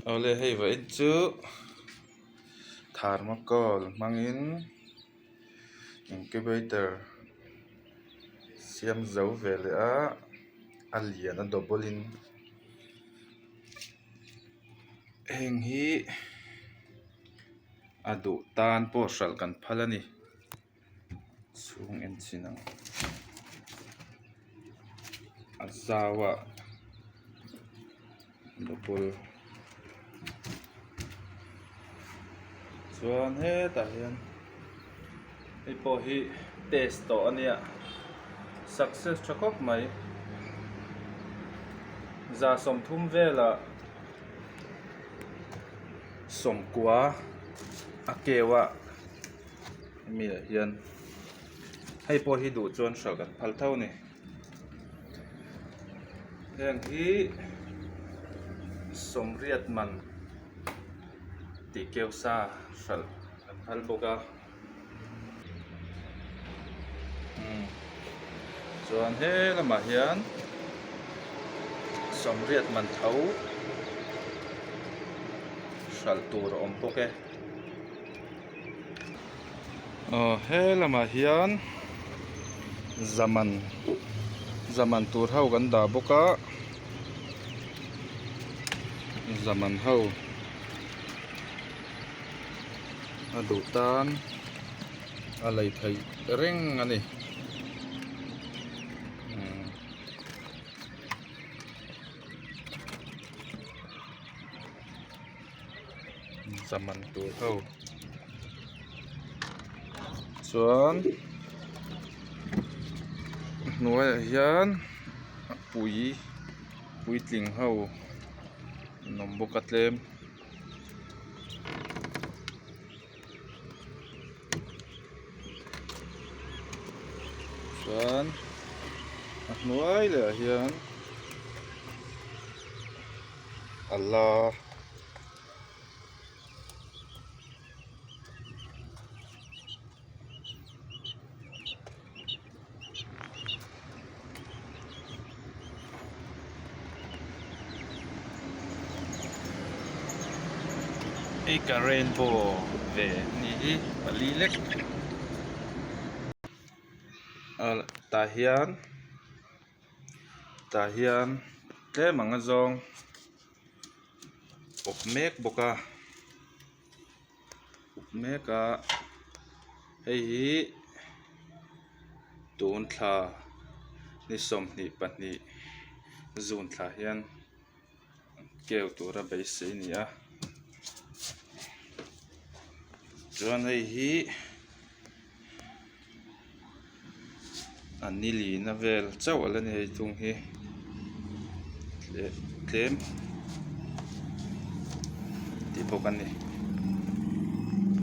Awle hei vawiin chu thermocol hmangin incubator siam zo ve leh a a lian a double in heng hi a duh tan pawh hralh kan phal a ni. Chhung en chin ang a zau a double chuan hetah hian hei pawh hi test tawh a nia success tha khawp mai 30 velah 90 a keu a. Hemi ah hian hei pawh hi duh chuan hralh kan phal tho a ni heng hi sawmriat man tih keu sa hralh kan phal bawk a umm chuan he lamah hian sawmriat man tho hralh tur a awm bawk e. Aw he lamah hian zaman zaman tur ho kan dah bawk a zaman ho a duh tan a lei theih reng a ni. Zaman tur ho chuan a hnuaiah hian a pui puitling ho an awm bawk a tlem. Chuan a hnuai leh ah hian a la. Hei ka rainbow ve ni hi pali lek tah hian tah hian tlem ang a zawng. Awp mek bawk a awp mek a hei hi tun thla ni 22 zun thla hian keu tura beisei a ni a chuan hei hi. A ni lina vel chauh a la ni hei thung hi tlem tih bawk a ni.